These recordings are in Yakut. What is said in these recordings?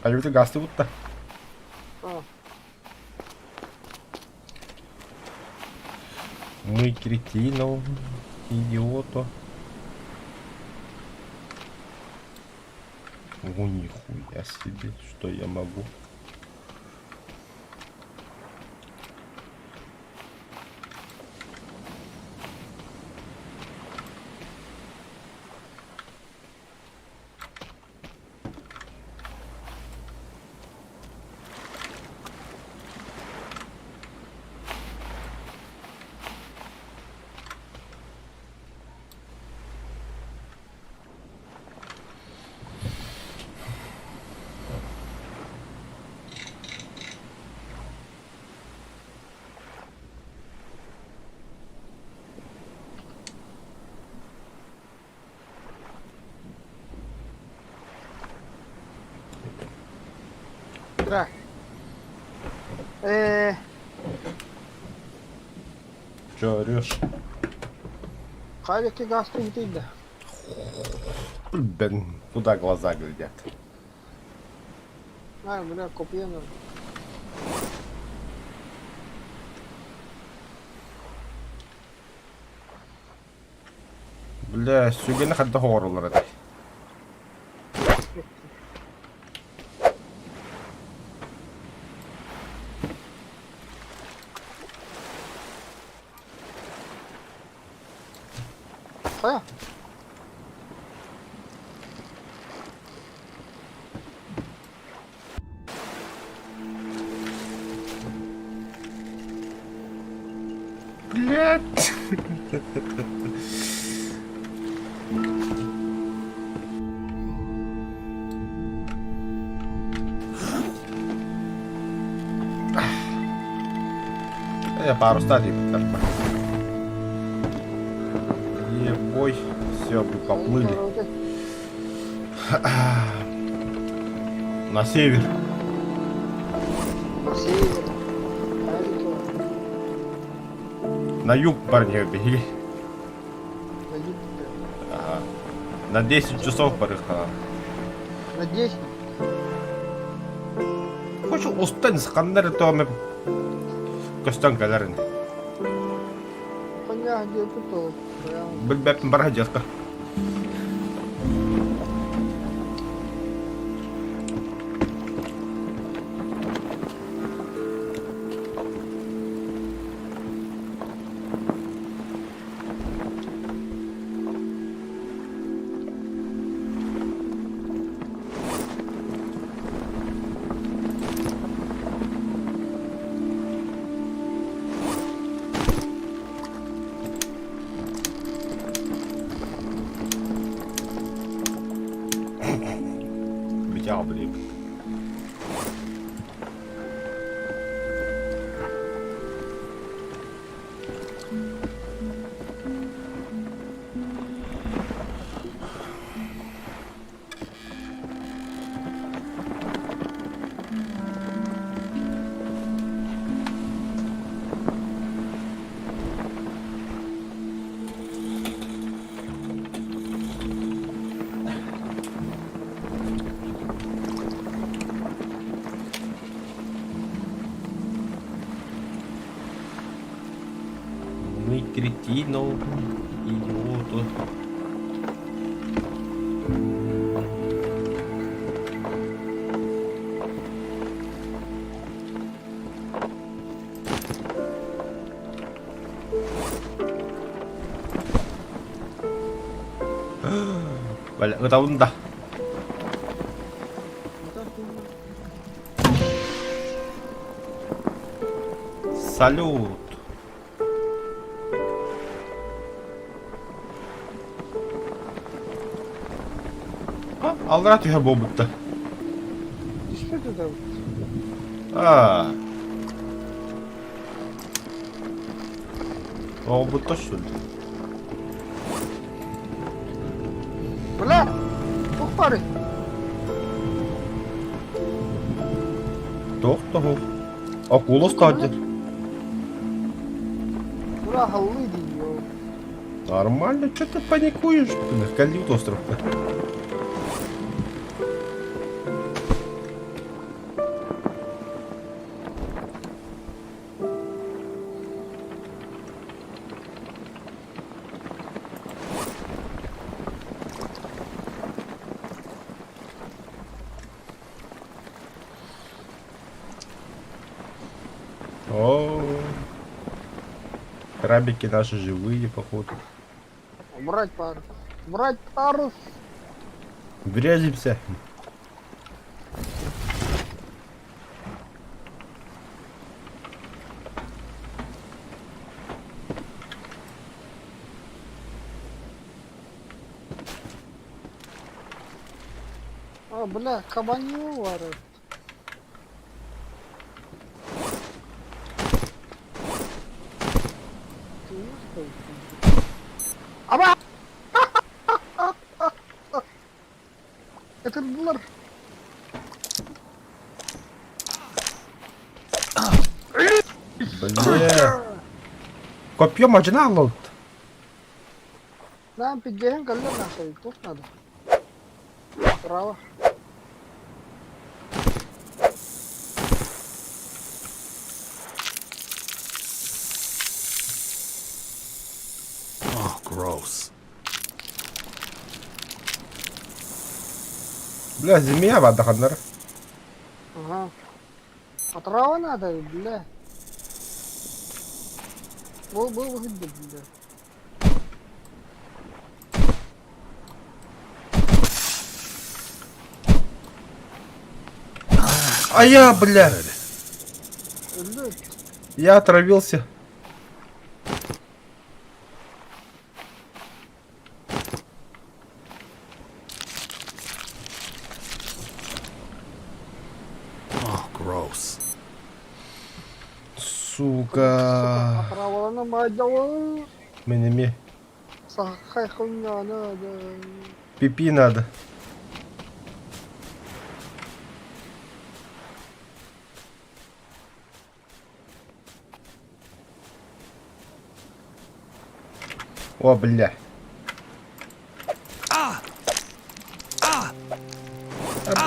Хайбыты гастыбыт да. Мы кретинов, идиото. О, нихуя себе, что я могу. Да. Э, Че орешь? Хайдах газ да. Блин, куда глаза глядят? А, бля, копье Бля, сүгэни хайдах оҥороллор этэй? Хайа? Блядь! Я пару стадий Ебой, все, поплыли. На север. На север. На юг, парни, беги. На юг. Ага. На 10 часов барыхтана. На 10? Хочу устан ханна эрэ тоҕо көстөн кэлэр ини. Понятно, где тут Билбэппин бара сылдьыахха. Битя, блин. Мы кретинов, идиотов. Бля, ытабын да. Салют. Аллара түһэр буолбутта. Түспэт да. А. Оҕобутта что ли? Бля, туох баарый? Туох тоһу? Акула стадия. Ура, халлы дии. Нормально, что ты паникуешь? Блин, Калют остров. Крабики наши живые, походу. Убрать парус. Убрать парус. Врежемся. А, бля, кабанье варят. Аба! Ытырдылар. Бля. Копье мадьына алалт. Нам пиддеһин кэллэ нахуй, туох надо? Право. Oh, gross. Бля, змея бадаханнар. Ага. Отрава надо, бля. Бу бу бу бля. А я, бля, Өллө. я отравился. Oh, gross. Сука. Отравалана маадьалыы. Мин эмиэ. Сахай хуйняны да. Пипи надо. О, бля. А,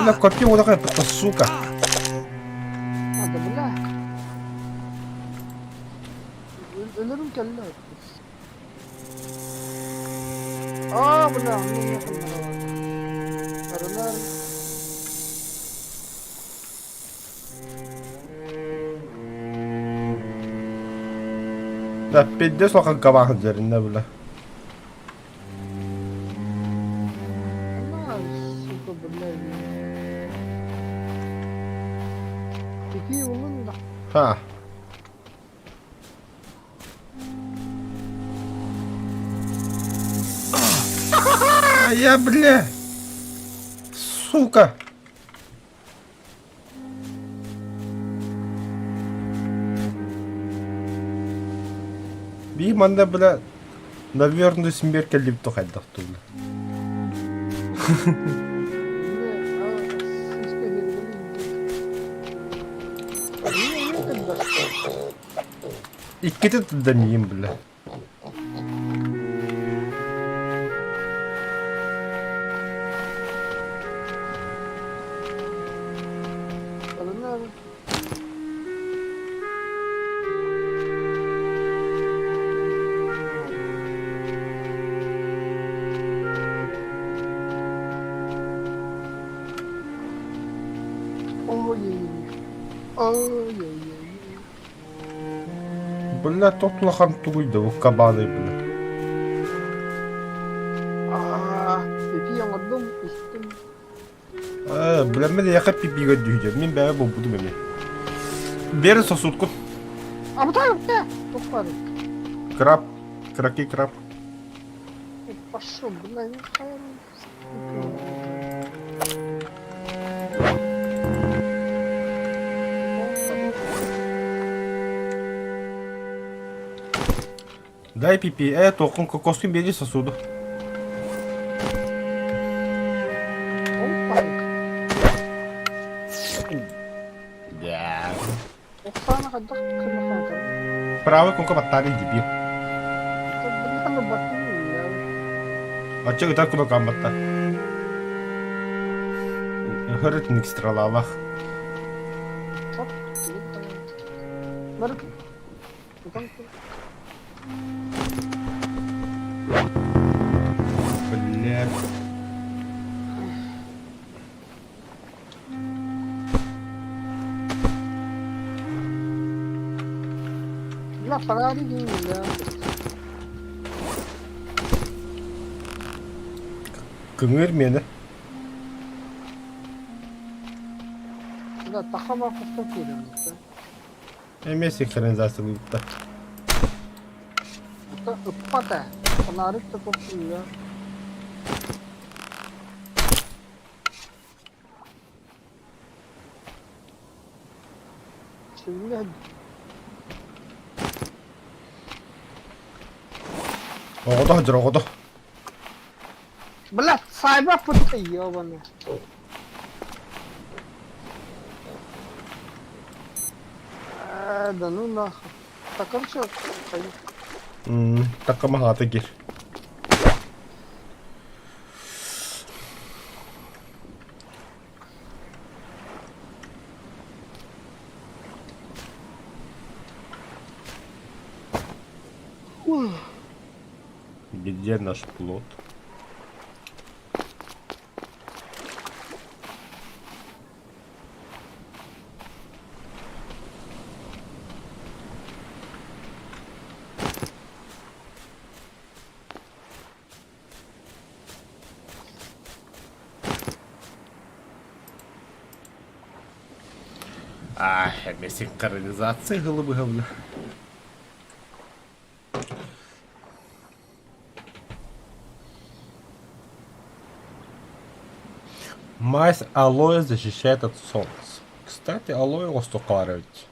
бля, копье вот такая, сука. Надо, бля. Өлөрүм кэллэ. Аа, бля, ну нахуй Арынар. Да, пиздец лохан кабан дьэриннэ, бля. На, сука, бля. Какие улын да. Ха. А я, бля. Сука. Бии манна, бля, наверное, смерть кэллибит хайдах бля. Иккитэ да миин, бля. Бля, тот улахан тугуй да, бу кабаны, бля. Э, бля, мен яха пипига дүйдер. Мен бәрі болбудум эми. Бери сосудку. Краб. Краки краб. Пошел, бля, Дай пипи. Э, тоқын кокоскун бери сосуду. Да. Правый кука баттары дебил. Ачык ытар кунокан батта. Хырыт стрелалах. Бля. Бля. фонарик бля. Кыҥыыр миэнэ. Да, тахама хостон киирэн Эмиэ синхронизация булбуттар. Ыппат ээ. Фонарик да тохтууллар. Оҕото сылдьар оҕото. Блядь, сайбаппыт ёбаный. Э, да ну нахуй. Так он всё, Такка кир. Где наш плот? Ах, эмиэ синхронизация голубы говна. Мазь алоэ защищает от солнца. Кстати, алоэ оҥостуохха эбит.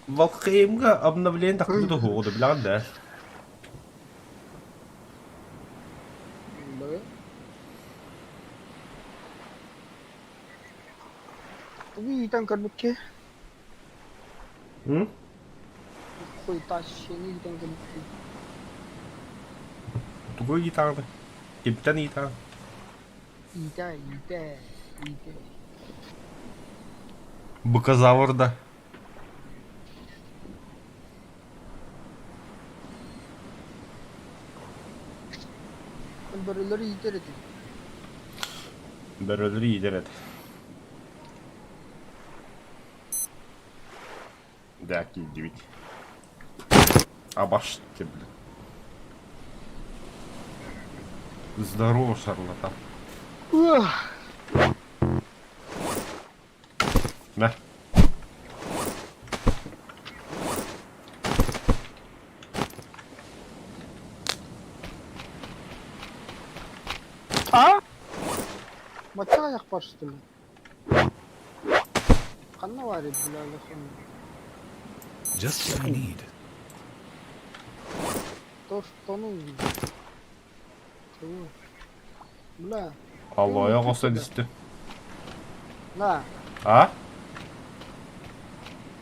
Валхеймҥа обновление тахсыбыта уһуоҕу да билэҕин да? Тугу ыытан көрбүккэ? М? Хуйтащины ыытан көрбүккэ. Тугу ыйытаҕын? Кимтэн ыйытаҕын? Иитэ, иитэ, иитэ. Быказавр да? Бөрөлөр иитэр этим. Бөрөлөр иитэр этэ. Да, киирдибит. Абаш блин. Здорово, шарлатан. На. А? Бачча айах бар что ли? Ханна баарый бля олохун? Just what I need. То, что нужно. Чего? Бля. Аллоя оҕосто дистим. На. А?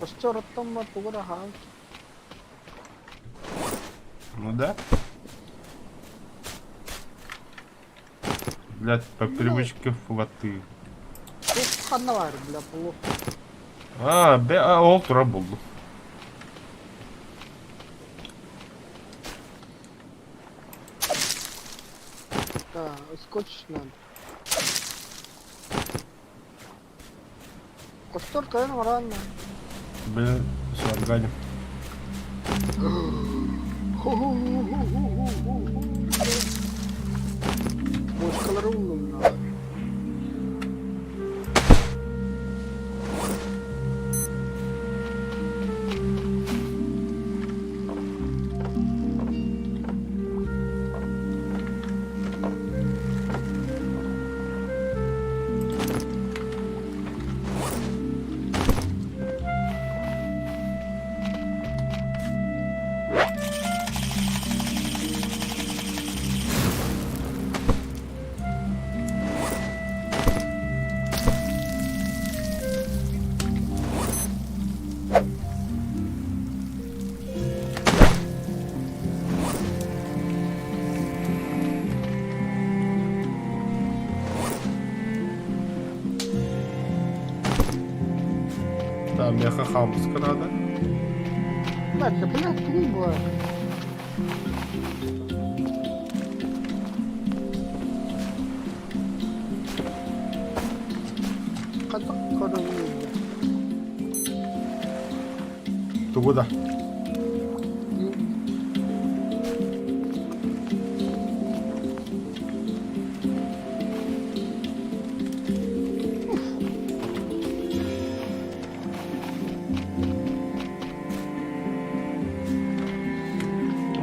Костер оттоммор тугу эрэ аһаан. Ну да. Блядь, по привычке флоты. Туох ханна баар, бля, полу. А, бе, а, ол тура булду. Да, скотч надо. Костер кайын рано. Блин, все, отганим. Бочкалары уллум надо. Да, меха хамска надо. Так, да, блядь, трубы. Хатак көрүҥнүүр. Тугу да?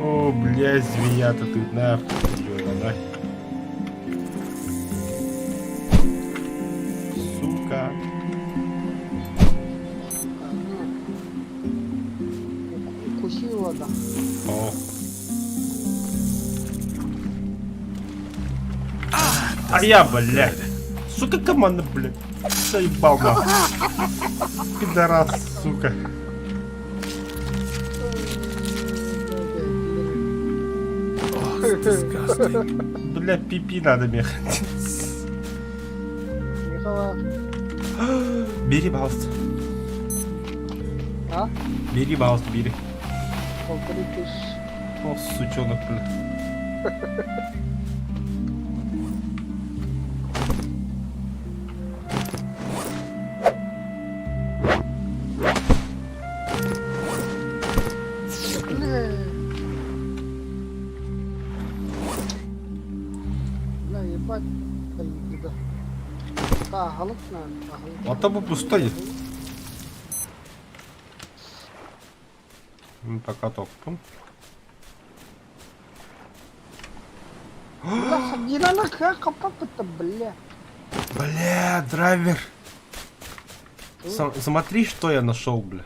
О, блядь, змея-то ты на, ёбаный. Сука. Укусила, да. О. А я, блядь. Сука, команда, блядь. Заебал, нахуй. Пидорас, сука. Oh, it's disgusting. Бля, пипи надо мне. Михала. Бери, пожалуйста. А? Бери, пожалуйста, бери. Полторы тысячи. О, сучонок, бля. Бля. Бля, ебать. Да. Таһалык надо, таһалык. А то бы пустой. Пока топтум. Бля, сардинаны капап-то, бля. Бля, драйвер. Смотри, что я нашел, бля.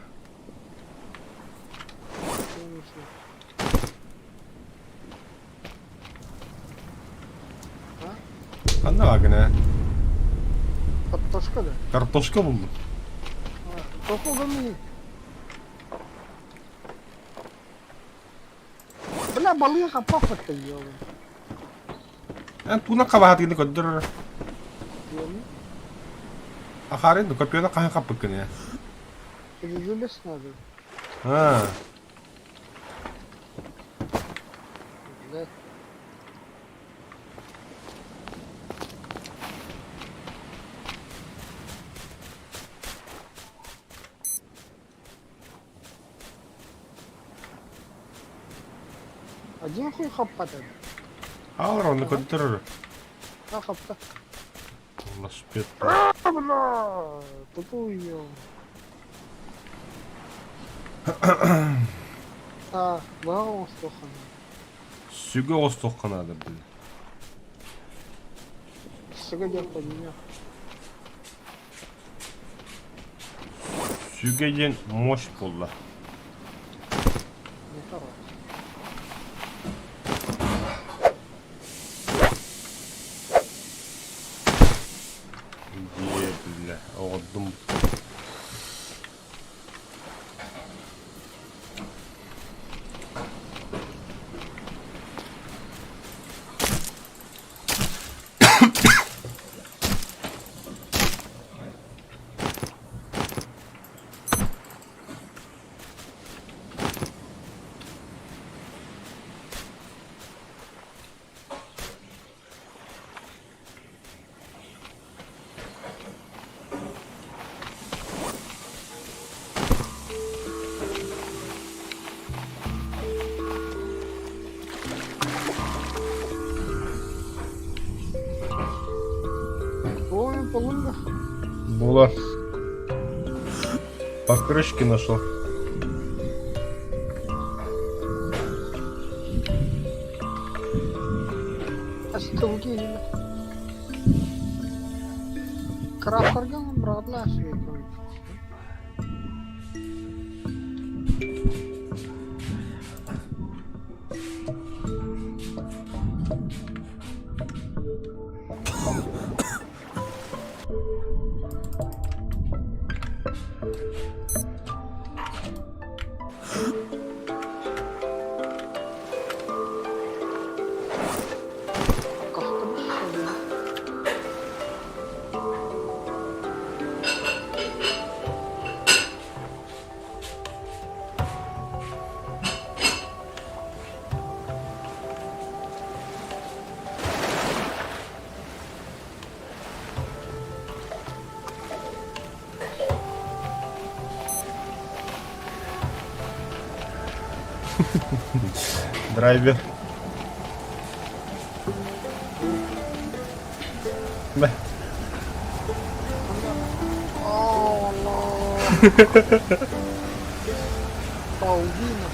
Ханна бааргын Картошка да? Картошка буллум. Тоқылдым Бля, балыга хаппаппыт ёлы. Эн туна хабаһатыгын көрдөрөр. Ахарын копиона хаһан хаппыккын ээ. Пережулись надо. А. Да. Один хуй хаппата. Алар оны көрдөрөр. А хапта. Лашпет. Бля, тупую. А, баҕа оҥостуохха Сүгэ оҥостуохха наада били. Сүгэ диэн поднимет. Сүгэ диэн мощь буолла. Не хорош. Дьиэ биллэ, оҕордум. Ой, полунга. Була. Покрышки нашел. Астылги. Крафтарга братла свет. Кахтабыс. Драйвер. Бә. Allah. Паулина.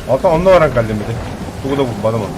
Ата онно баран кэллим ити. Тугу да булбатым онно.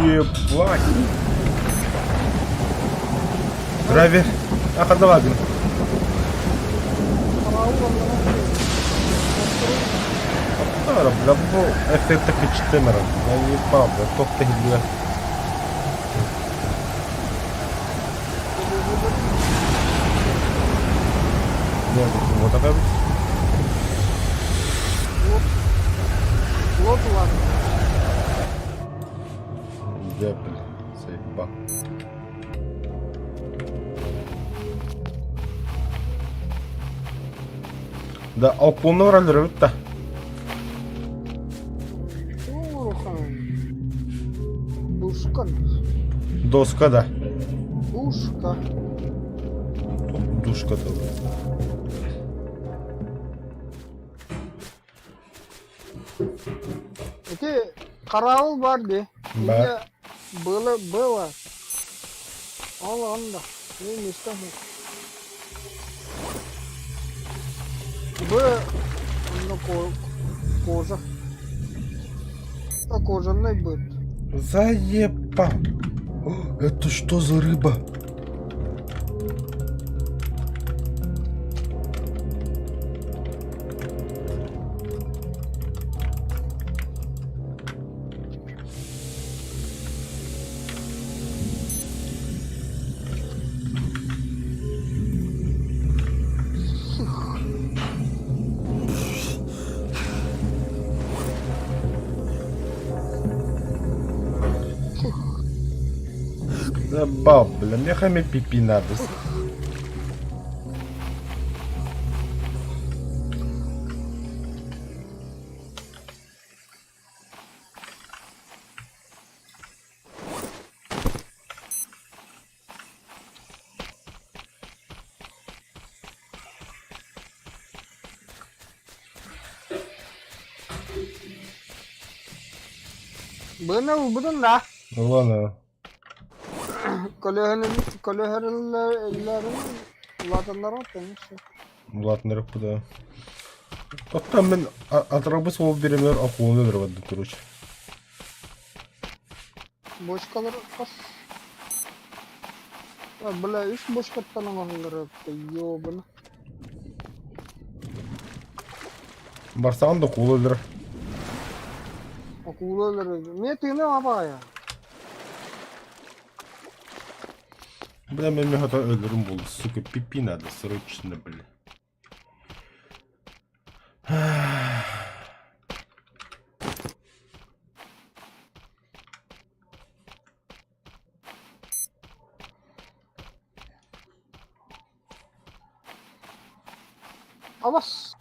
Ебать. Драйвер. Ахарда баагын. Бля, бу эффекта кычтымырын. Я ебал, бля, тохта хиллер. Не, вот такая Вот ладно. Дьэ, бля, заебал. Да, алконы бараллар эбит да. Душка. Доска да. Душка. Душка да. Ити караул бар ди. Бар. Было, было. Ол онда. Не места. Б, ну, кожа. А кожаный быт. Заебал. Это что за рыба? Заебал, бля, меха мне пипи надо. Быны ылбытын да. Ладно. Көлөһүнүн көлөһөрүллэрин улаатыннарар тэҥ. Улаатыннарыппыт да. Оттон мин атырабыс ол биример акуланы өлөрө короче. Бочкалар хас Бля, үс бочкаттан оҥоһуллар ёбана. Барсаҕын да куулу өлөрөр. Акула өлөрөр. Миэ тыына абаайа. Бля, мен мехата өлөрүм буолду. Сука, пипи надо срочно, бля. Абас.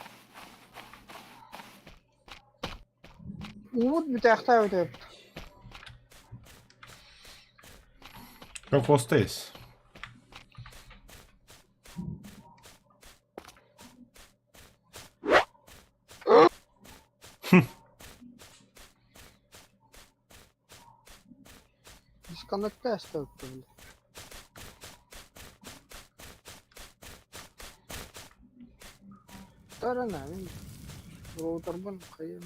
Уубут бүтээхтээбит эбит. Как остайс? Дисконнектэ эстээбиппин. Тарана мин роутербын хайыам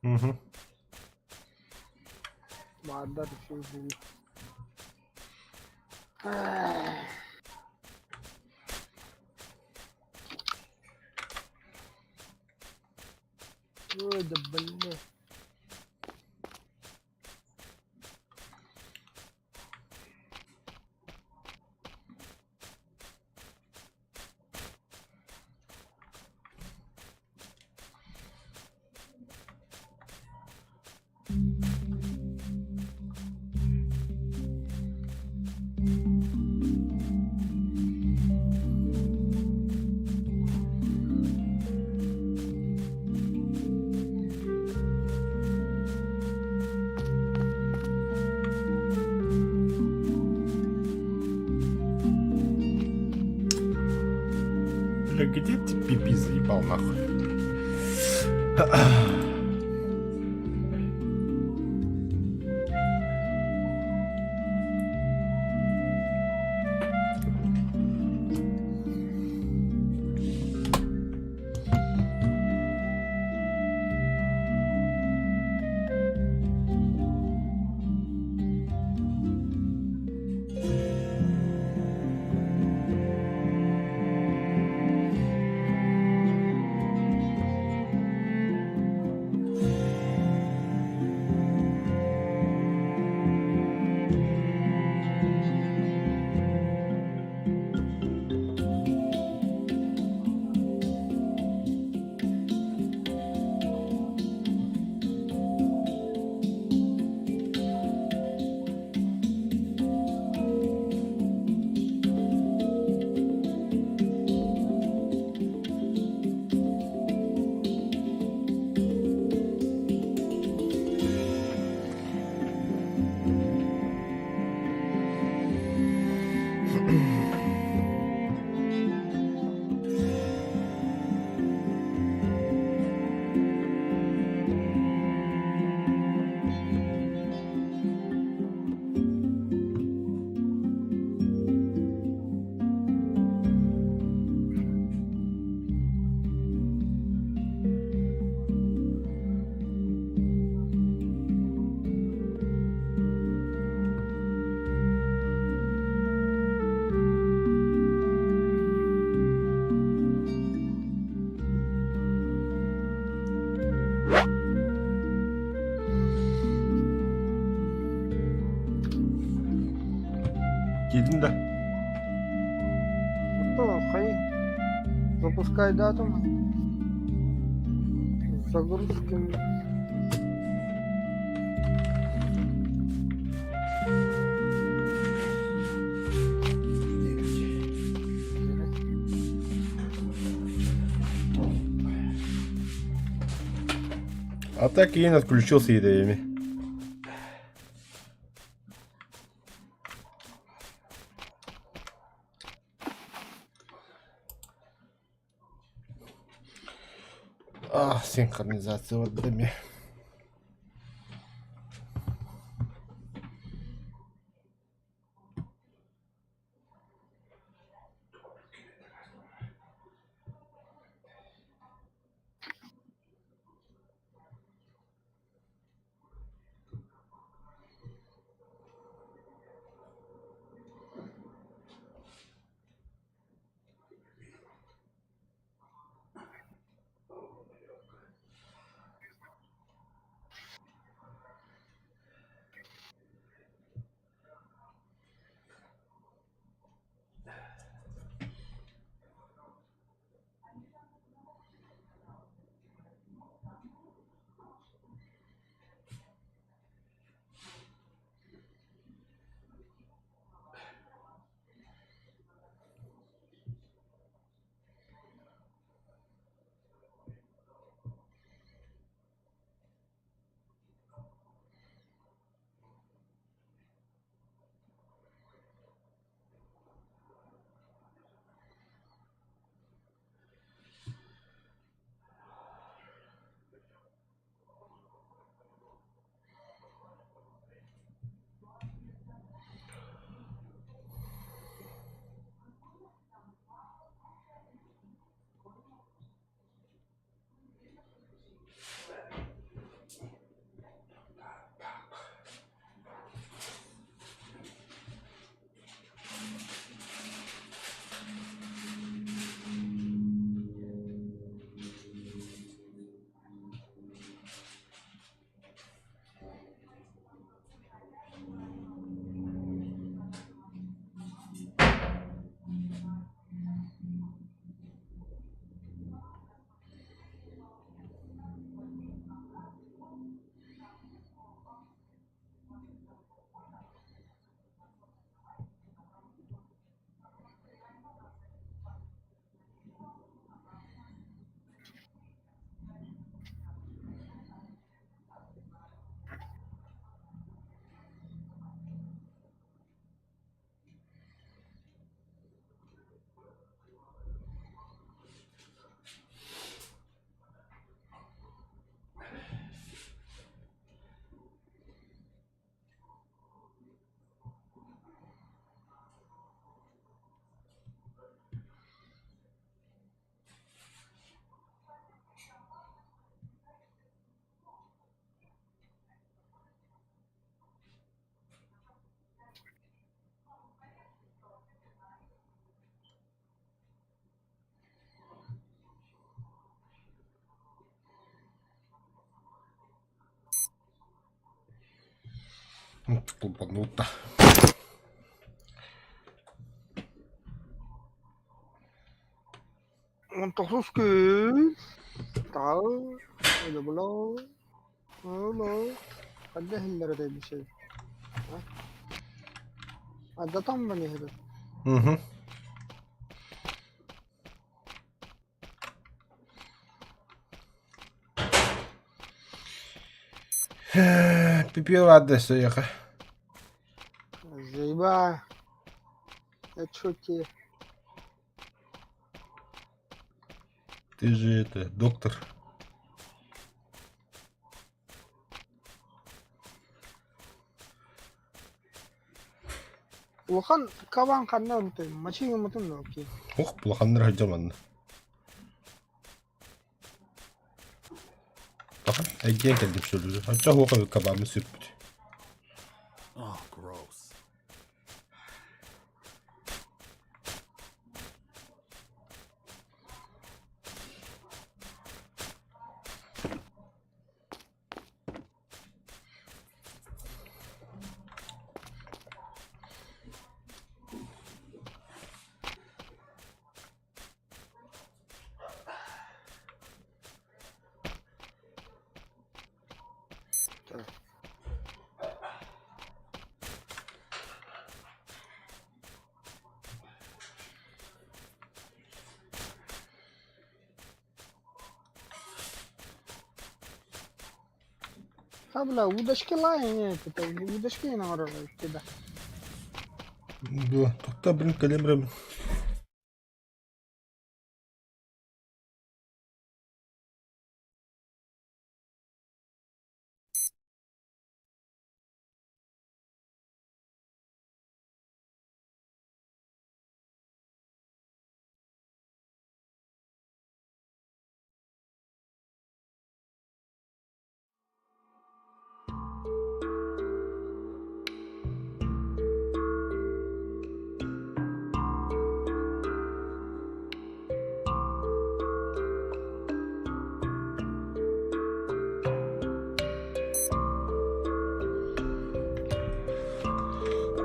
Угу. баардар үчүгэй Ой, да бля. Бля, где ты пипи заебал нахуй? Киирдим да? Хай. Запускай дату. Загрузки. А так и отключился идеями. А, синхронизация вот дыми. Тупанута. Он тоҕус күн тал өлөбөлөө өлөө ханна иһиллэр этэй бишей Аддатан маны иһэр. Угу. Пипио адрес яха. Заеба. Это тебе? Ты же это, доктор. Улахан кабан ханна өлтөй? Мачи гыммытын да окей. Ох, улаханнар сылдьар манна. Бахан, эргийэн кэллим сүлүрү. Оччо оһуох эбит кабааммын сүкпүт. Oh, gross. Да, бля, удочки лайне, это удочки не наворовывают тебя. Дуо, тоқта, блин, кэлем.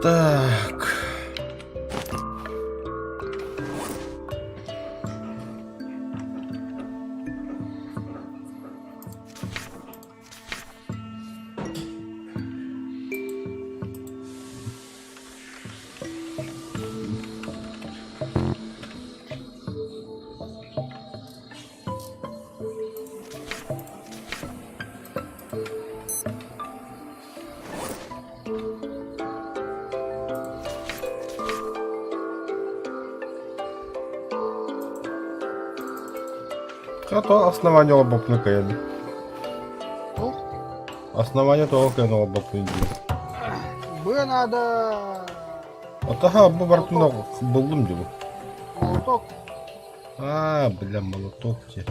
Так. То основание олбопны каян. Ну, Основание того каян олбопны дии. Бы надо. Атаха бу бартына булдум дии бу. Молоток. А, бля, молоток те.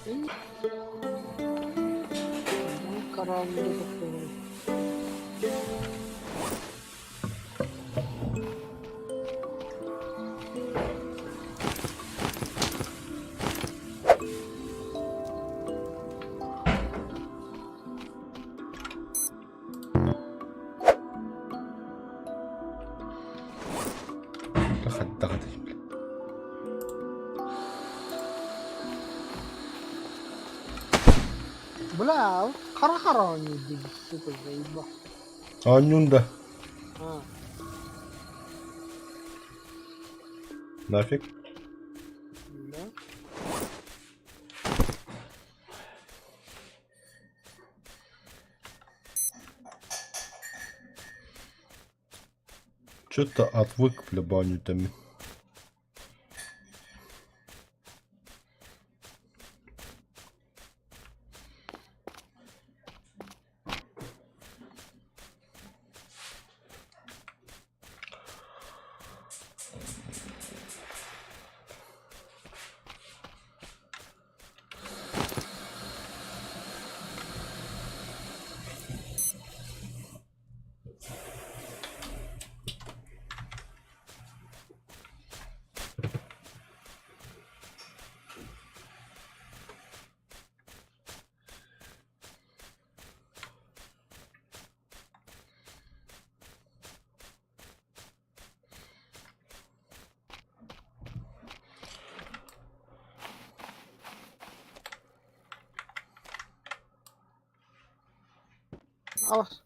И... Ну, корабль такой. Хайдах этэй, бля. Бля, хара-хара они, сука, заебал. Оонньуун да. А, Нафиг. да. Что-то отвык, бля, баню там. Алас.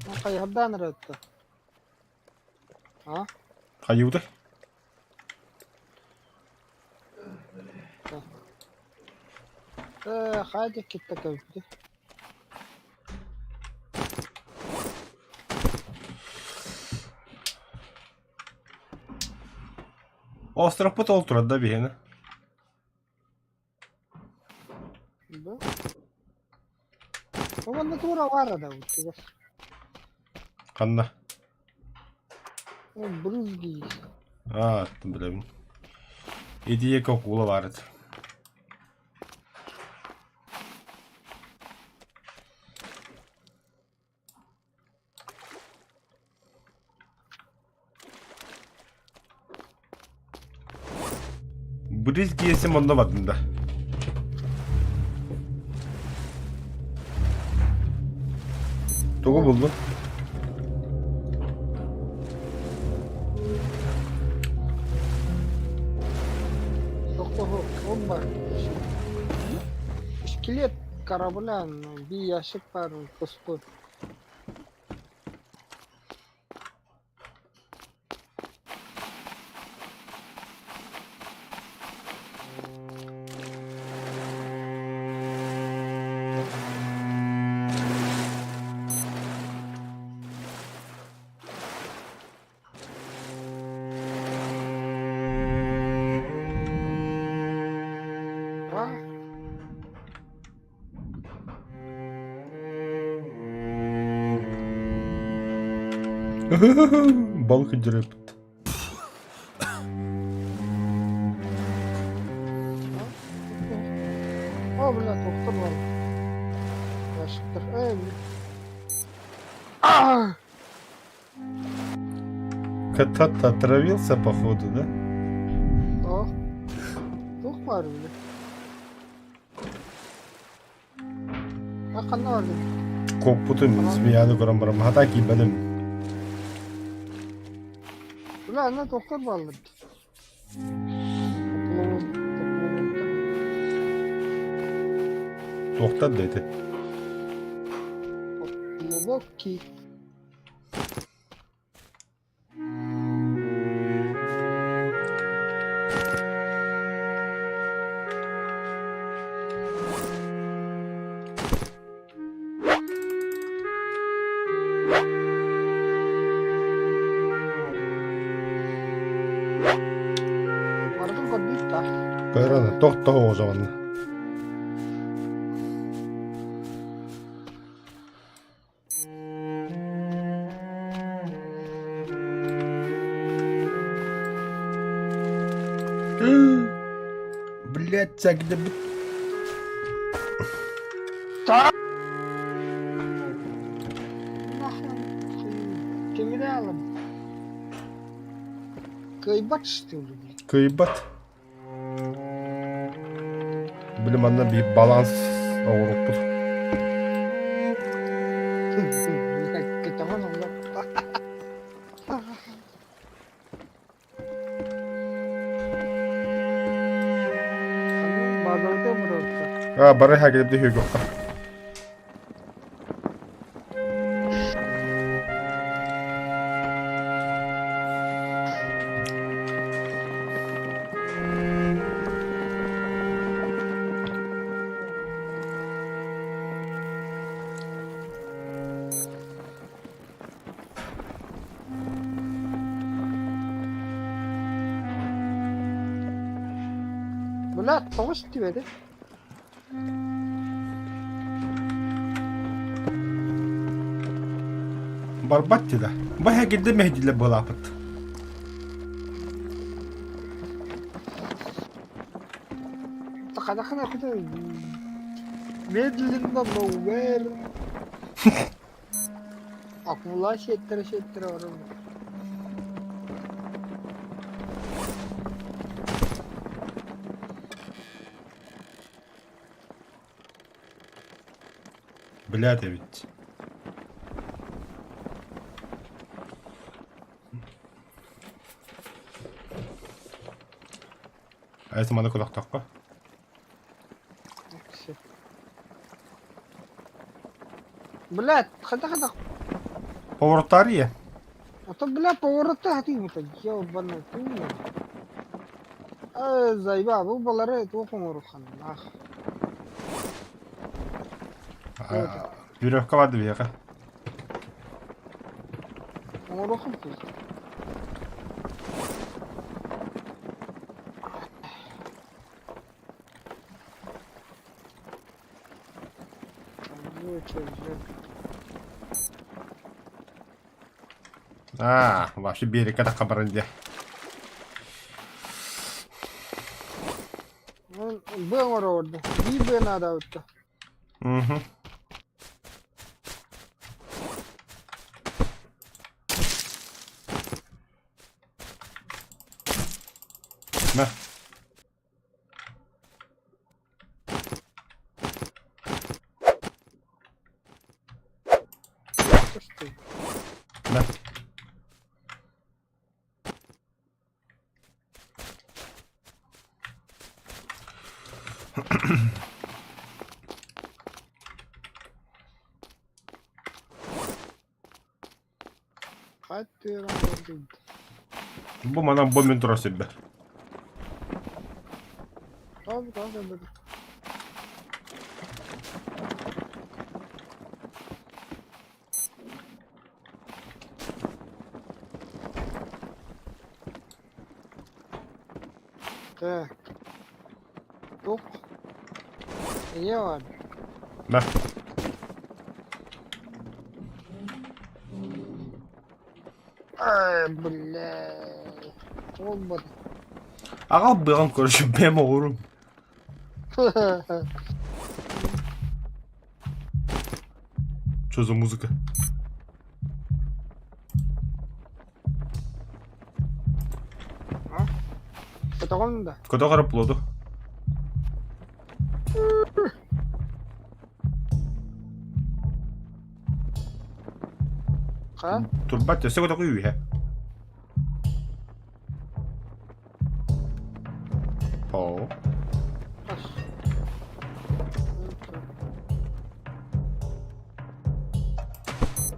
Ну, хайдардан эрэ А? Хайыыбытай? Хайдах китта кэлбити. Островпут ол турар да биһиэнэ. Да? Уонна тура баара да чугас. Ханна? Ну, брызги. А, билэбин. Итиэкэ куула баар этэ. Брызги есем онно бардым да. Тугу буллуҥ? Оба. Скелет корабля, би ящик бар, пустой. Ба. Балык дьөрөппүт. О, бля, тохтор бар. Ящиктар. Эй, бля. А! Кота-то отравился, походу, да? О. Туох баар бля. А ханна бардын? Куоппутум, змеяны көрөн баран, хата киирбэтим. Бля, ана тохтор бааллар. Топловун, топловун. Туохтар да ити. Поплавок. Барытын көрдүүр да. Көрөн, тохтоо оҕозоҕунна. Блять, сэгдэбит. Кимире алым. Кыайбат что ли, блядь? Кыайбат. Били манна биир баланс оҥорбуппут. Кэтэҕин олор. Баазарга бырыытта. А, бары хагырды хүгөххө. Бля, тоҕус түбэдэ. Барбат дии да. Баһа кирдэ мэһдилэр буолаапыт. Хадахана куда медленно, но уверенно. Акула сиэттэрэ сиэттэрэ барар. Блядь эбит. Айсы маны кулахтахха. Блядь, хата-хата. Повороттария. А то, бля, поворота хатыыбыта, ёбаный ты. Э, заеба, бу балары туох оҥоруохханнаах. Веревка барды биһиэхэ. Оҥоруоххун пусть. Аа, вообще биэрэккэ тахха баран дьэ. Быа оҥороорду. Биир быа наада эбит. Угу. На. На. Бу манан бу мин турар сирбэр. Так. Туох. Ийэ бар. Мэ. Ай, бля. Буолбат. Аҕал быаҕын короче бэм оҕурум. Что за музыка? Көтөҕөн да. Көтөх эрэ плоду. Ха? Турбат өссө көтөҕү үүһэ. Оо. Ас.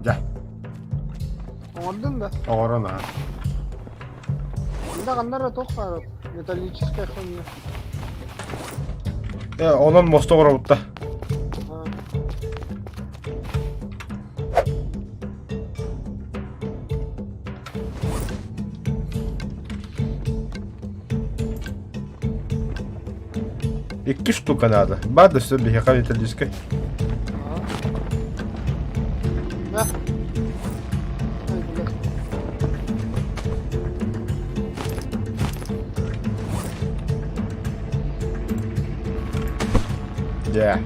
Дьэ, Оҥордун да? оҥорон аһа. Мында ханна эрэ туох баар металлическая хуйня. Э, онон мосто оҥоробутта. А. Икки штука надо. Бада все биһиэхэ металлическай. Да. Ой, бля. Дьэ.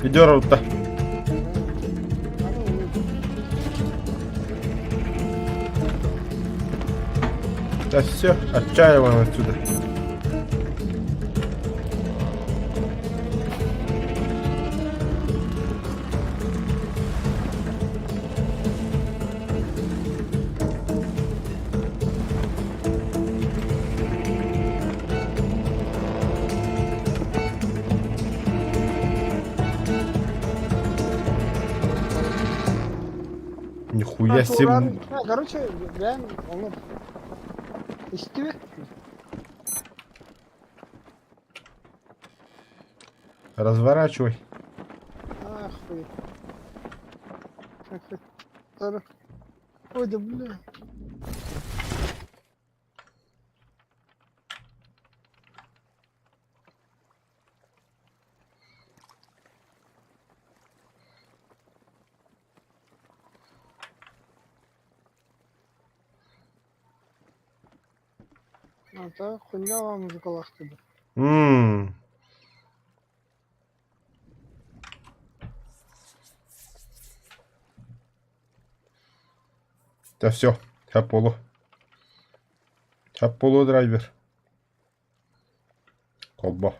Идёр Да все, отчаиваем отсюда. Нихуя себе. Короче, ben onu истиби. Разворачивай. Ахуй. Ой, да бля. А так, хуйня вам музыкалахты. Ммм. Да все, Аполло. Аполло драйвер. Колбо.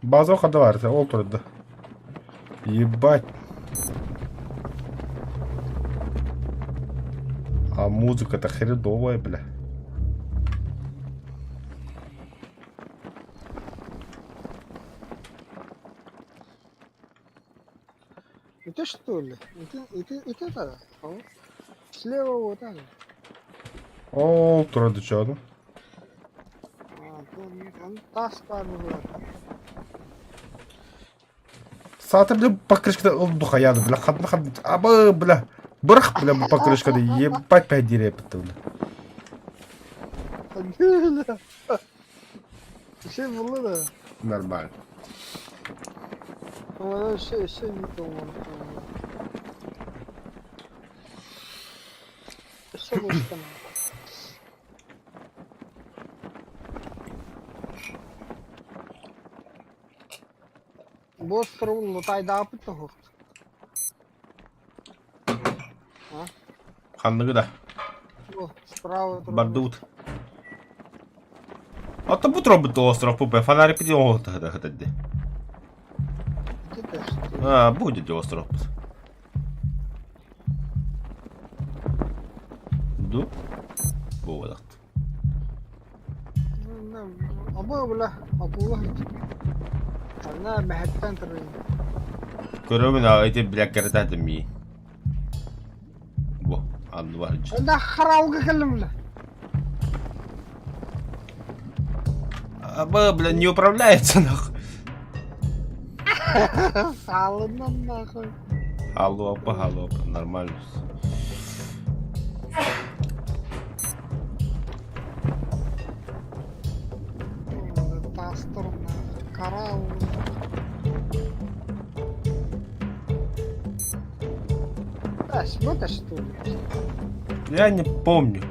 База хада бар, ол турда. Ебать. А музыка-то хреновая, бля. Это что ли? Это, это, это, это, Слева вот так. Ол турады чону. Тас баар буолар. Саатар бля покрышкада ылду хайаады бля ханна ханна абы бля бырах бля бу покрышкада ебать пять дерепті бля. Бля. Şey булла да. Нормально. Şey şey не Өссө буолустан. Босс лутайдаапыт тоһуохт. Ханныгы да. Справа Бардут. Ата бу робот остров пупе фонарик пidi оһтахата А, будет остров. Ду. Буолат. Абы бля, абула. Ана мэхэттэн турын. Көрөмүн а эти бля кэрэтэтим ми. Бу, анны бар. Анда харалга кэллим бля. Аба, бля, не управляется нахуй. Салынан нахуй. Алло, алло, нормально. Тастыр нахуй. Караул. Это что ли? Я не помню.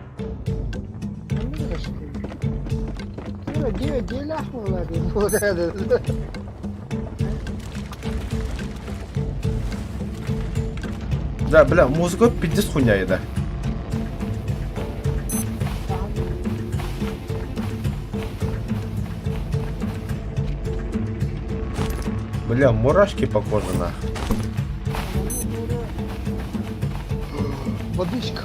Да, бля, музыка пиздец хуйня да. Бля, мурашки по коже нахуй. Водичка.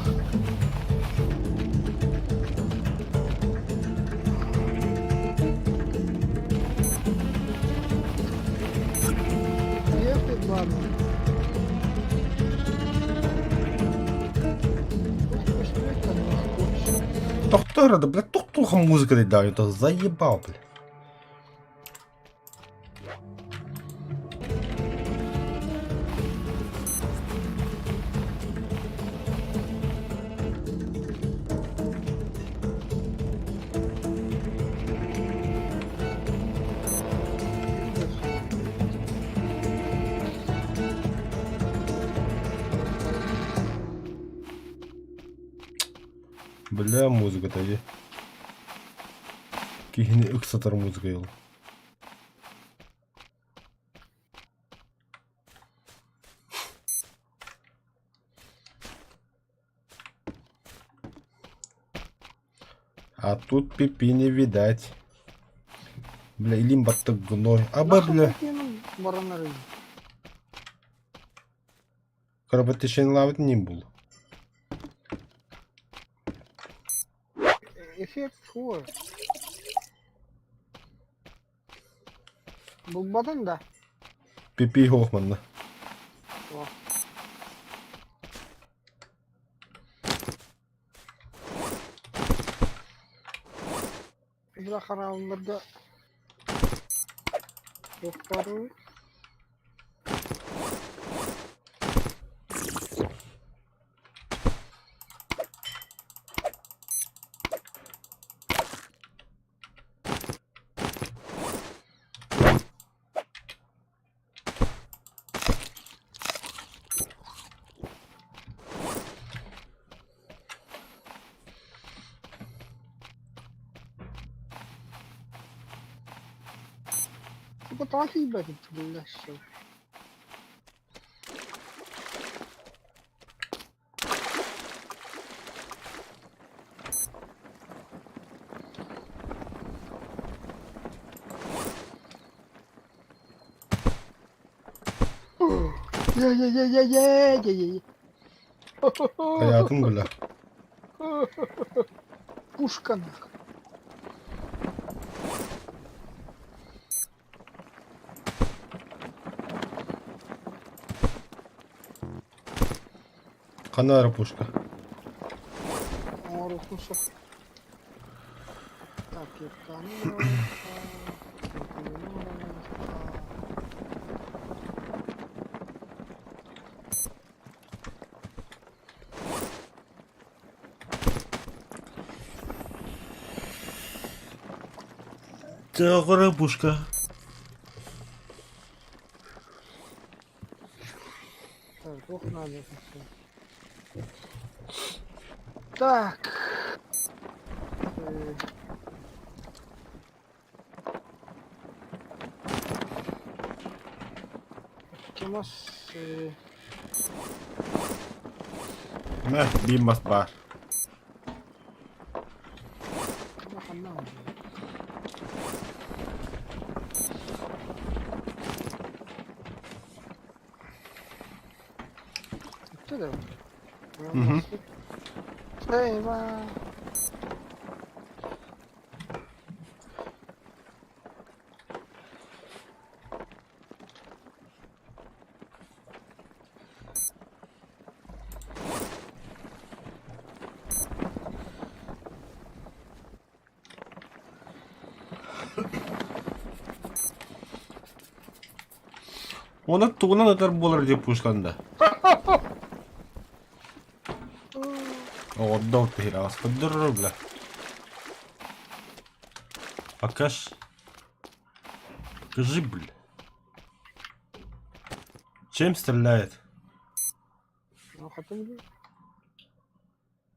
Ехать ладно. Доктор, да, бля, тух музыка да, это заебал, бля. Бля, музыка дии. Киһини ыксатар музыка ыл. А тут пипи не видать. Бля, илим баттык гной. Аба, бля. Кровотечение не был. Эффект хуй. Булбатын да? Пипи Хохманна. Бля, хараалларга туохтааруй? Сука, тоҕо тиийбэтим бля, Е-е-е-е-е-е-е. Hayatım бля. Пушка нахуй. Канара пушка. Оҥоруохпун сөп. Так, кирканы Тагара пушка. Так, ох, надо. Так. Кемас Мэ, бимас бар. Мгм. Eyvah. Уонна тугунан ытар буолар диye пушланды. Оҕордо тиһир аспыддыр бля. Покаж. Покажи, бля. Чем стреляет?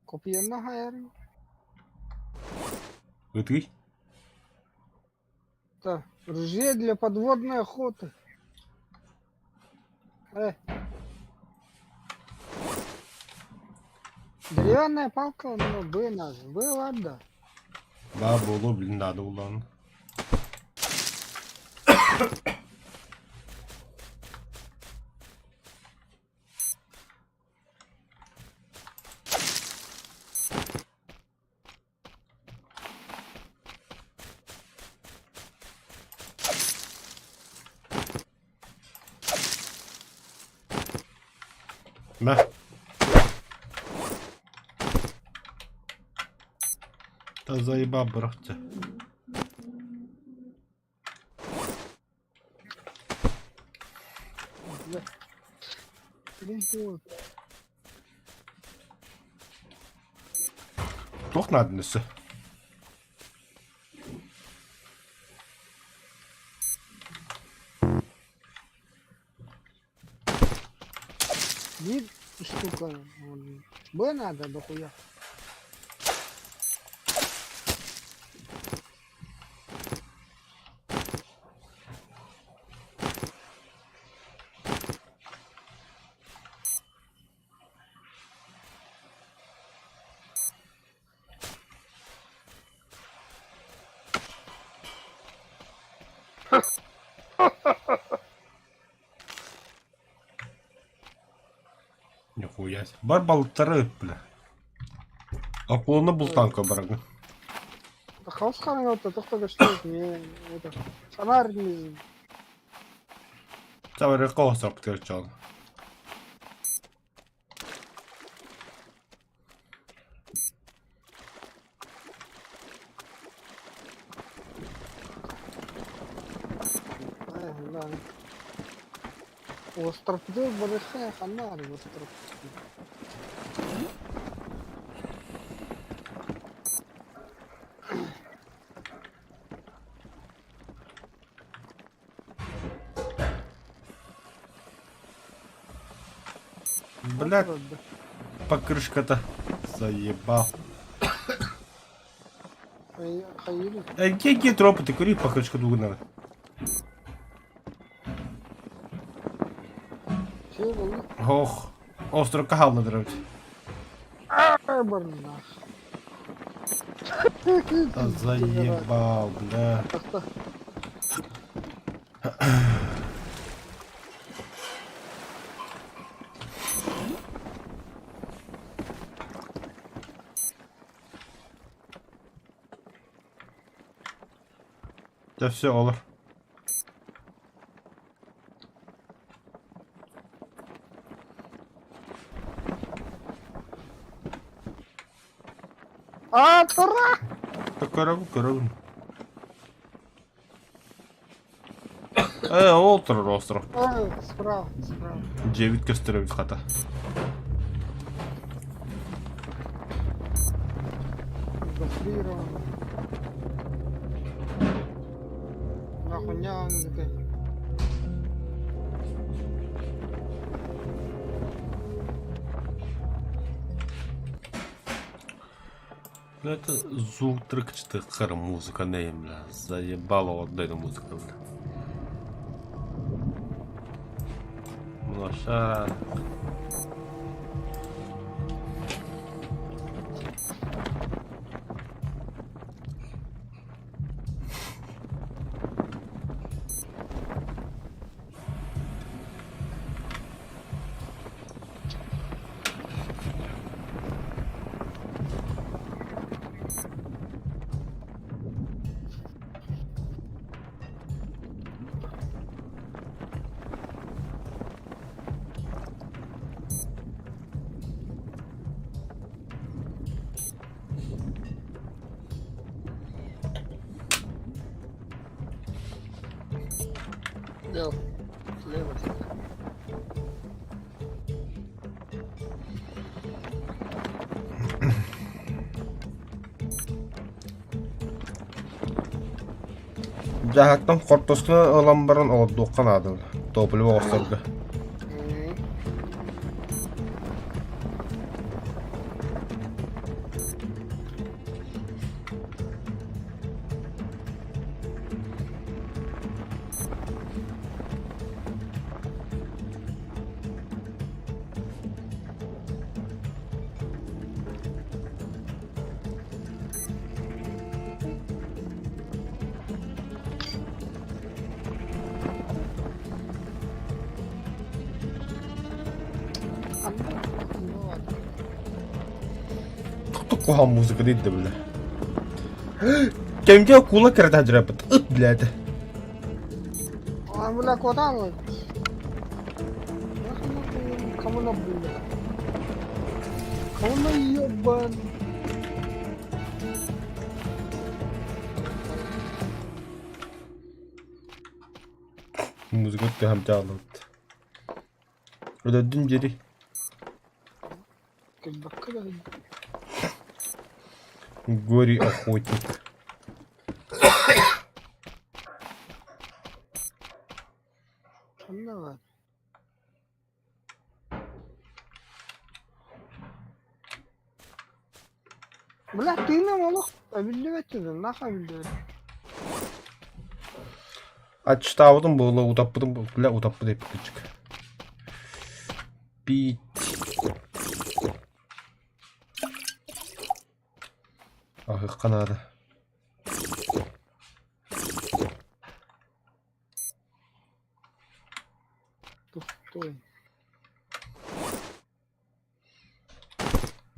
Копиянна хайарын. Ытый. Это ружье для подводной охоты. Деревянная палка, ну, Б наз. Б ладно. Баа буолуо блин наада буллаҕына. Мэ. Да заебал бырахча. Туох наадын өссө? Биир штука Б надо дохуя. Нихуя себе. Бар балыктары ыт, бля. Акуланы бултаан барагын. Хаос хараҥа тохто көстүбүт не это фонарь не Саварыкка осапытыр чон. Островты барыха фонарь остров. Блядь, покрышка-то заебал. Какие тропы ты кури, покрышка дугу надо. Ох, остро хаалла Да заебал, бля. Да все, olur. А, тура! Көрөбүн, көрөбүн. Ол турар остров. Справа, справа. Дьиэбит көстөр эбит хата. Гофрирован. Нахуйня такая. Бля, это звук трыкчатых музыка не, бля. Заебала вот эта музыка, бля. Лоша. Слева, слева. Дьаһахтан хортуосканы ылан баран олордуохха наада. Топливо оҕустарга. Куһаҕан музыка дейді бля. Кэмгэ кула кэрэтэ дьараппыт. Ыт блядь. А, бля, куда вы? Кому на бля? Кому на ебан? Музыка тыһам дьаалыбыт. Өлөрдүн диэри. Кэлбэккэ да Горе охотник. Ханна баар? Бля, тыыным олох эбиллибэт этэ, нахуй эбиллибэт. Аччытаабытым буолуо, утаппытым бля утаппыт эппит кырдьык. Пить. Аһыахха наада. Тохтой.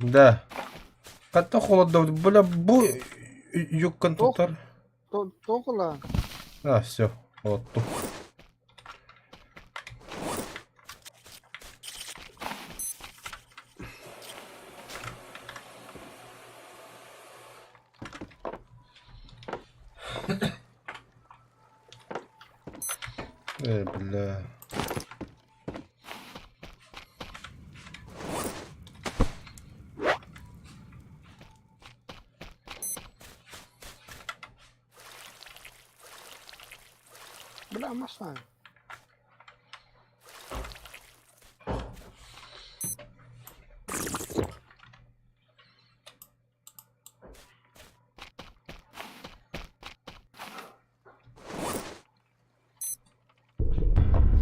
Да. Хатта холодно, бля, бу юккан тутар. Тоҕула. А, все, отту. Бля. Бля, машина.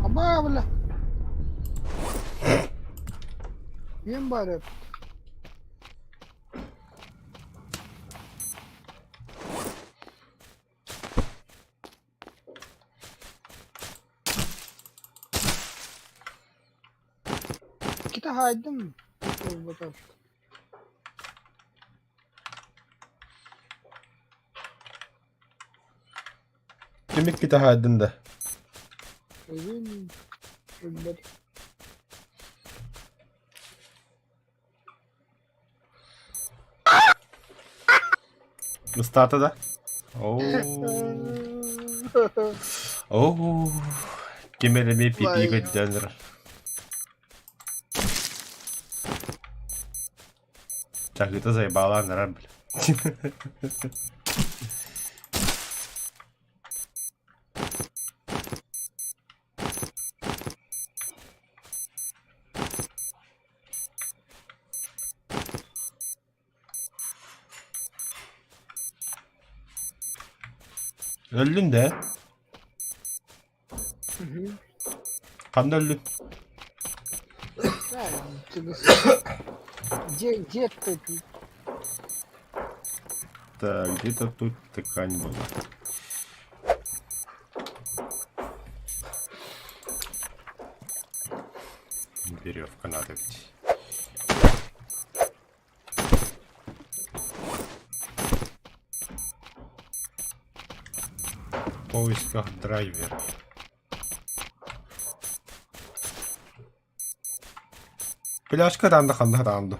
Абаа, бля. Үөн баар эбит. Иккитэ хаайдым. Буолбатах. Ким иккитэ хаайдын да? Эйин өлбөт. Ыстаата да? Оо. Оо. Ким эрэ эмиэ пипи көрдөөн турар. Чаһыыта заебалаан эрэр бля. Өллүн да? Ханна өллүн? Где, где ты? Так, где-то тут ткань была. Веревка надо ведь. В поисках драйвера. Пляжка ранды ханна ранды.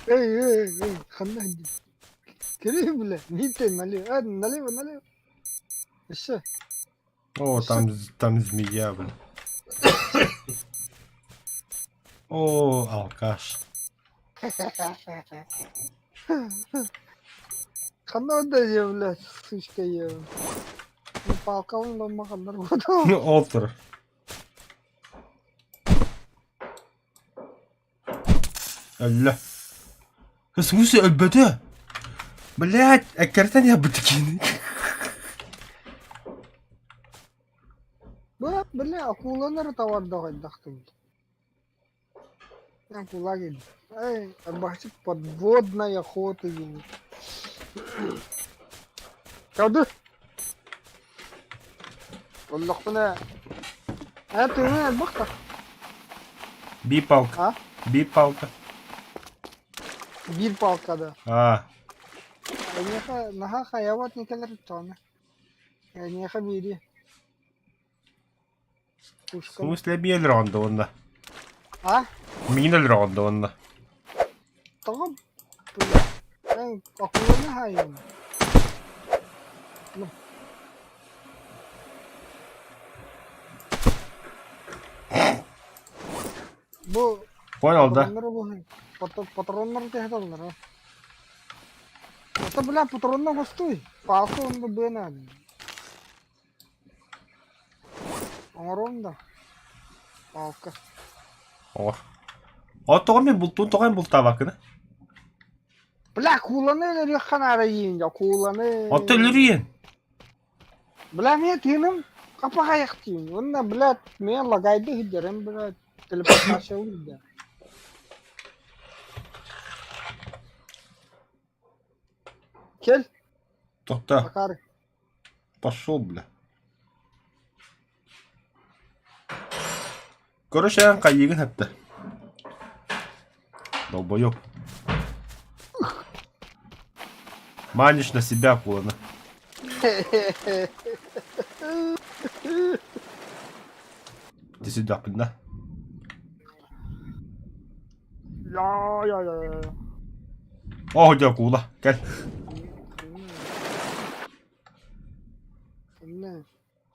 Эй, эй, эй, ханна Кири, бля, не ты, налево, а, налево, налево. Еще. О, там, там змея, блин. О, алкаш. Ханна да блядь, сучка ем. Ну, палкалын да маханнар Ну, Олтер. Өллө. В смысле өлбөтө? Блять, эккертен ябыт кини. Бу, бля, акулалары товарда хайдахтым. Акула кэллэ. Эй, арбахчыт подводная охота диэн. Кады. Оллохпуна ээ тыына элбэх да. Би палка. А? Би палка. Биир палка да. А, Эйиэхэ наһаа хайабат никэлэр тоҕо. Эйиэхэ биири. В смысле миин өлөрөҕүн уонна? А? Миин өлөрөҕүн уонна? Тоҕо эн акуланы хаайыам. Бу Понял, да? Патроннар тэһэталлар Это, бля, патронна гостуй. Палка онно быана. Оҥоруом да. Палка. Оҥор. О, тоҕо мин бултуун тоҕо эн бултаабаккын? Бля, кууланы өлөрүөххэ наада иин, кууланы. Отто өлөрүйэн. Бля, мен тыыным хапахайахтыын. Уонна, бля, мен лагайды сылдьарым, бля, телепортация да. Кел, Тоқта, Макар. пошел, бля. Короче, эн хайыыгын эптэ. Долбоёб. Манишь на себя, кулана. Ты сюда, да? Я, я, я, я. Оо, дьэ, куула, кэл.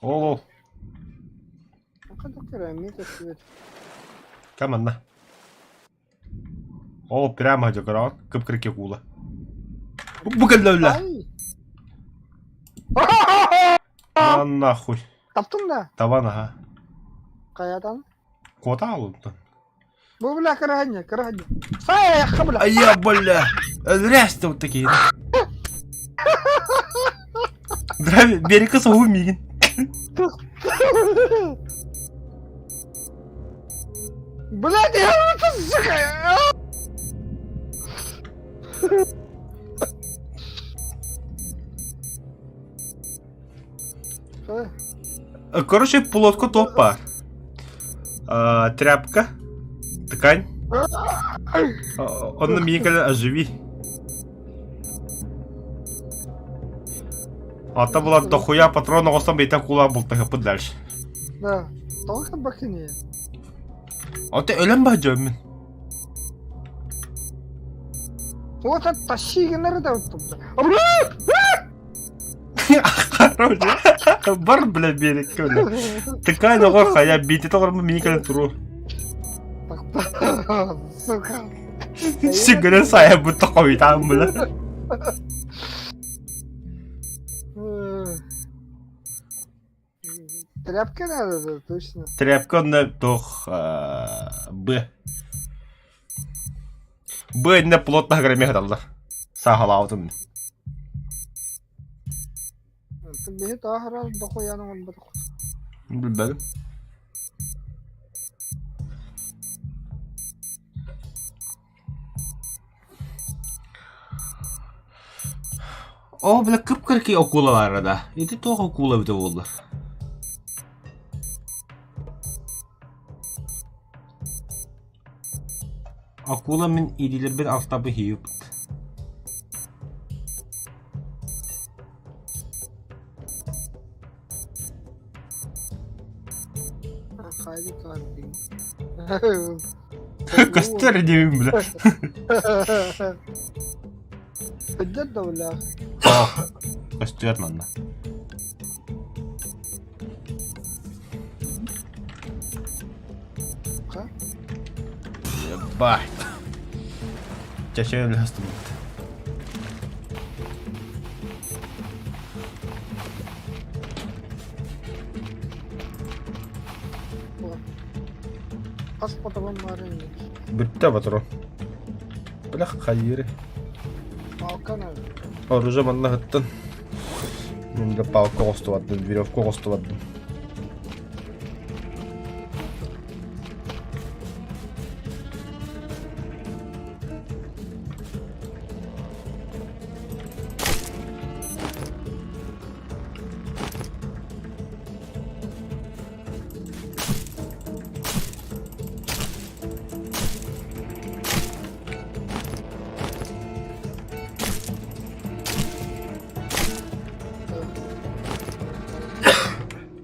Ол, ол. Кэ манна. Ол прямо дьэ көрөҕүн, кып-кырыкы куула. Бу кэллэ үлэ. На нахуй. Таптың да? Табан аха. Хайатан? Куота алынтан. Бу бля кыраһанньа, кыраһанньа. Саайахха бля. Айа, бля. Өлрәсті вот такие. Драйв, береке соһуу миигин. Блядь, я это сука. Короче, пулотку топ бар. Тряпка, ткань. Онно миигин кэлэн оживи. Ата булан дохуя патрон оҕостон бэйтэн куулаан бултаһыппыт дальше. Да, тоҕо кабакыне. Ата өлөн ба дьоммун. Вот это тащи гынары да Бар бля берекке бля. Такая нога хая бити тоҕор миигин кэлэн туруо. Сука. Сигэрэ сайа бутта хойутаан бля. Тряпка надо, да, точно. Тряпка онно туох Б. Б иннэ плотно громех Саахалаабытым. Биһи тааһырар дохуяны оҥорботох. Билбэтим. Оо, бля, кып-кыракый окула баара да. Ити туох окула эбитэ буолла? Акула мин илиилэрбин алтабы иһийбит. Көстөр диэбин бля. Сылдьар да бля. Көстүөр манна. Ебать. Чача өлөстүбүт. Хас патрон баар ини. Бүттэ патрон. Бля хайыры. Палка надо. Оружие манна ыттын. Мен да палка оҕустубаттым, веревка оҕустубаттым.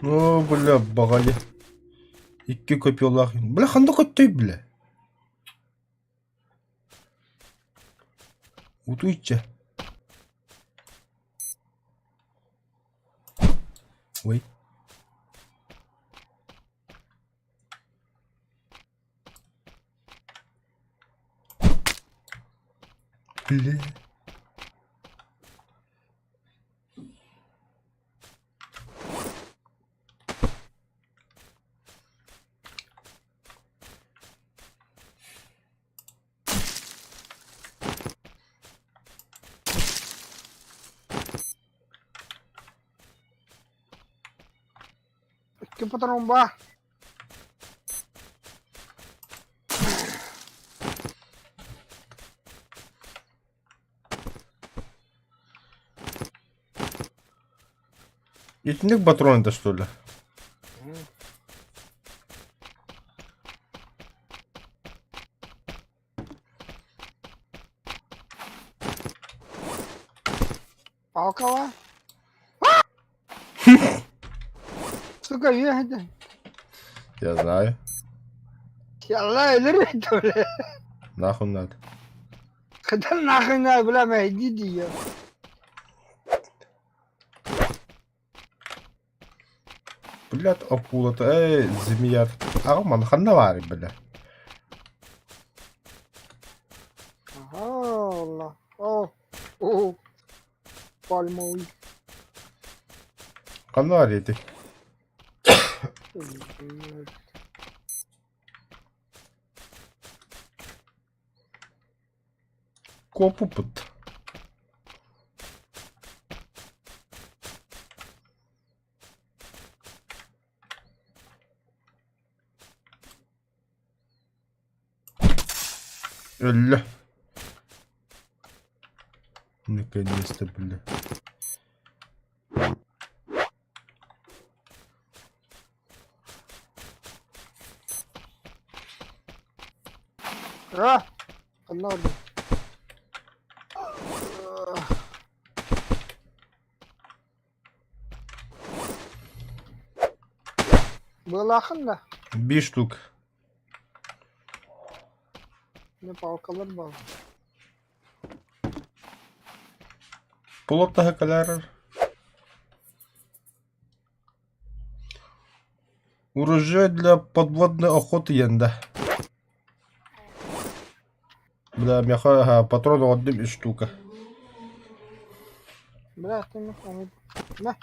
Ну, бля, баҕайы. Икки копиялаах. Бля, ханна көттөй, бля? Утуйча. Ой. Бля. Икки патрон баар. Итинник патрон это что ли? Палкала. Сука, ехать. Я знаю. Ялла өлөр это, бля. Нахуй надо. Когда нахуй надо, бля, мэ, иди, иди, Блядь, акулата, эй, змея. Аҕам маны ханна баарый, бля? Ага, о, о, пальмовый. Ханна баар ити? Куоппуппут. Өллө. Наконец-то, бля. А, ханна барда? Быалаахын да? Биир штук. Не палкалар баар. Пулап таһа кэлээрэр. Урожай для подводной охоты янда. Бля, меха патрон одним из штука. Бля, ты нахуй. На.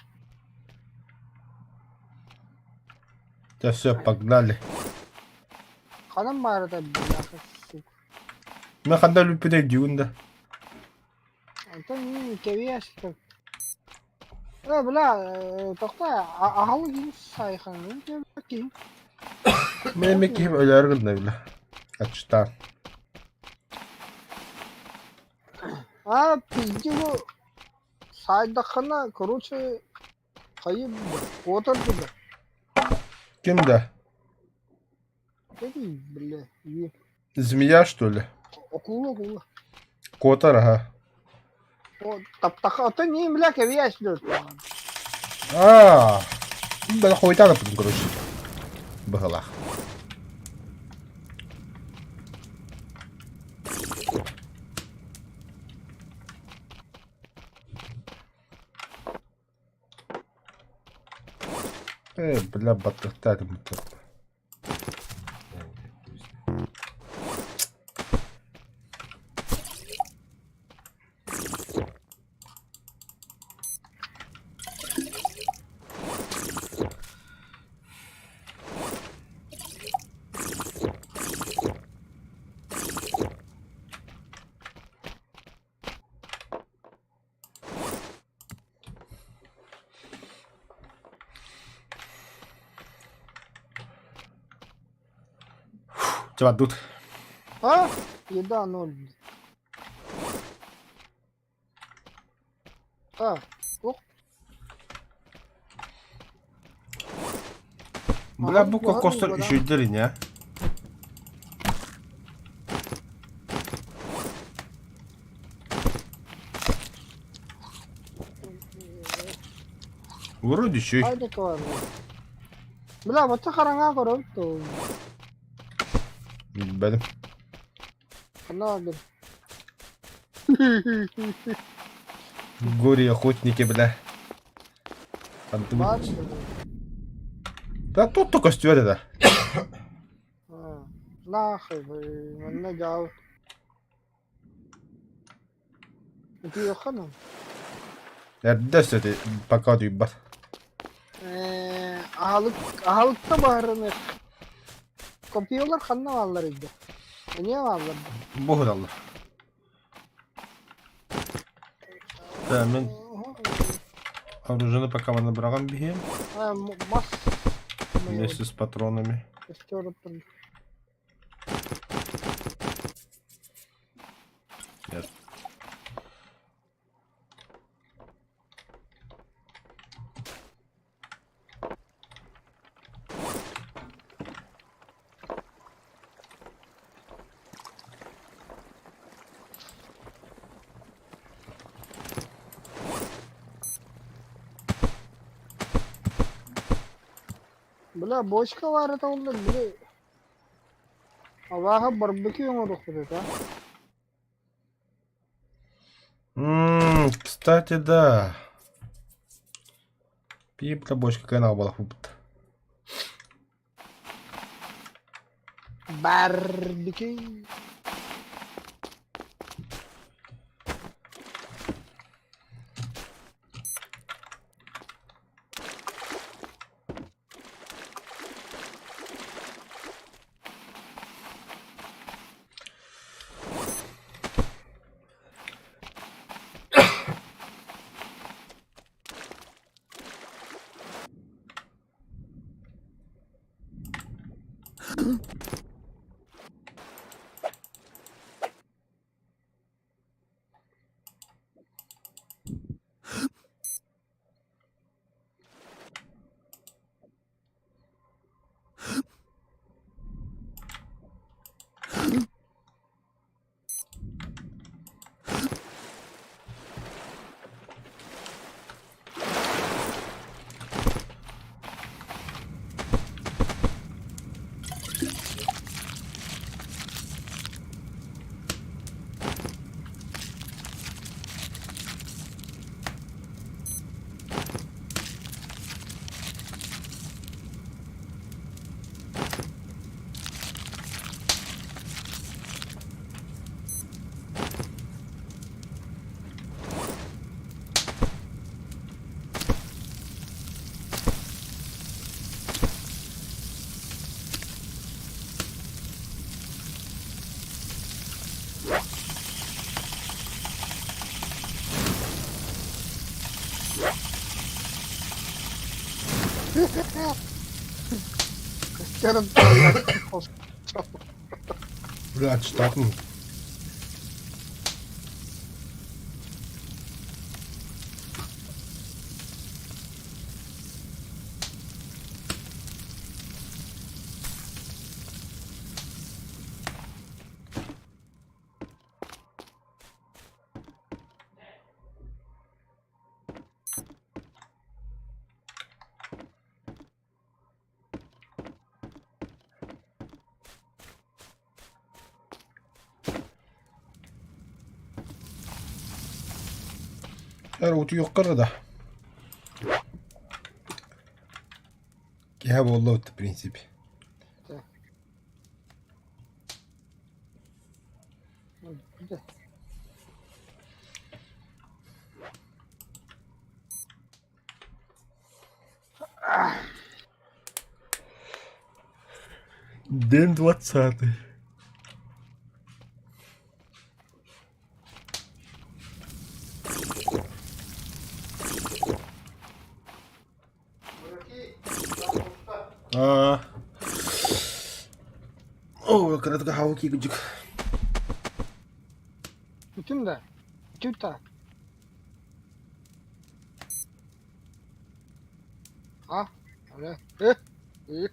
Да все, погнали. Ханан баарыта бляха, сука. Мен ханда үлүппүтэ дьүүн да. Онтон мин кэбиэс Э, бля, тохтоо, аһылык сайхан киһи. Мен эмиэ киһим өлөөр гынна бля. Аччытаан. А, пиздец, саайдаххына, короче, хайы куотар да. Ким да? Эти, бля, и Змея, что ли? Акула, акула. Куотар, ага. О, таптаха, ото не, бля, кэбиэс диир. Аа, бля, хуйтан короче. Быһылаах. Э, бля, баттахтаатым. Чабардут. А? Еда ноль. А, ох. Бля, бу кокостар үчүгдэр ини, а? Вроде үчүгэй. Хайда кавар. Бля, бачча хараҥа көрөбүт дуо? Билбэтим. Ханна бардым? Горе охотники, бля. Антыбыт. Баар Да тут только көстүбэт этэ. Нахуй, манна дьаабыт. Утуйуохха ну. Эрдэ өссө ити пока утуйбат. Ээ, аһылык аһылыкта баһарыныах. Компьютер ханна бааллар ыйда? Эмиэ бааллар да. Бу сыталлар. Да, мин оружиены пока манна быраҕан биһиэм. Э, мас Вместе с патронами. Өстөөрөттөн. Нет. Бля, бочка баар этэ ол да били абааһы барбекю оҥоруохпут этэ. Кстати, да. Пип бочка канал балахпыт. Барбекю. Бля, штатный. Эр утуйуоххар да. Киһи буолла в принципе. День 20-й. Аа. Оо, кыратык аһаабы киирдик. Бүтүн да? Бүтүн так. А? Бля. Э? Э?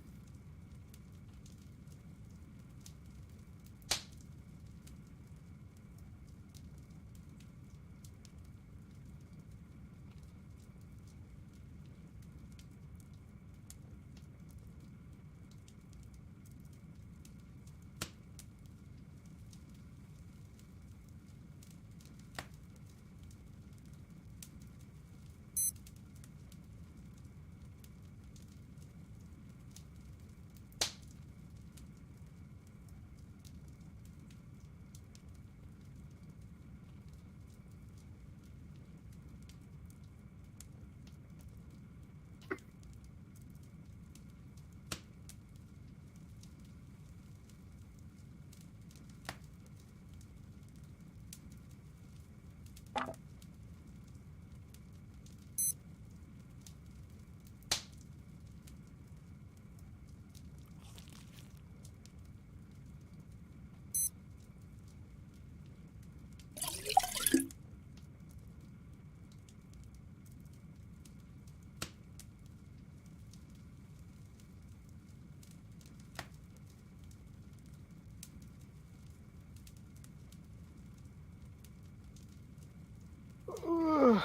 Ugh.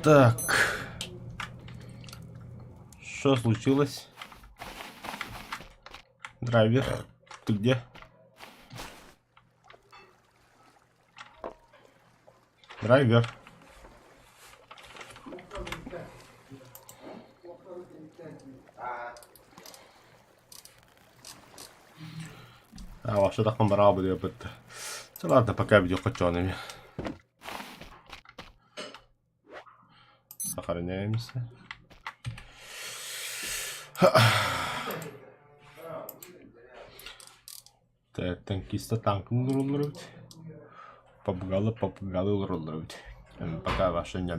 Так. Что случилось? Драйвер, ты где? Драйвер. А, вообще так бара бит. Ладно, пока видео хотёными. Сохраняемся. Так, танкиста танкын олороллор эбит. Попугалы попугалы олороллор эбит. Пока вообще не.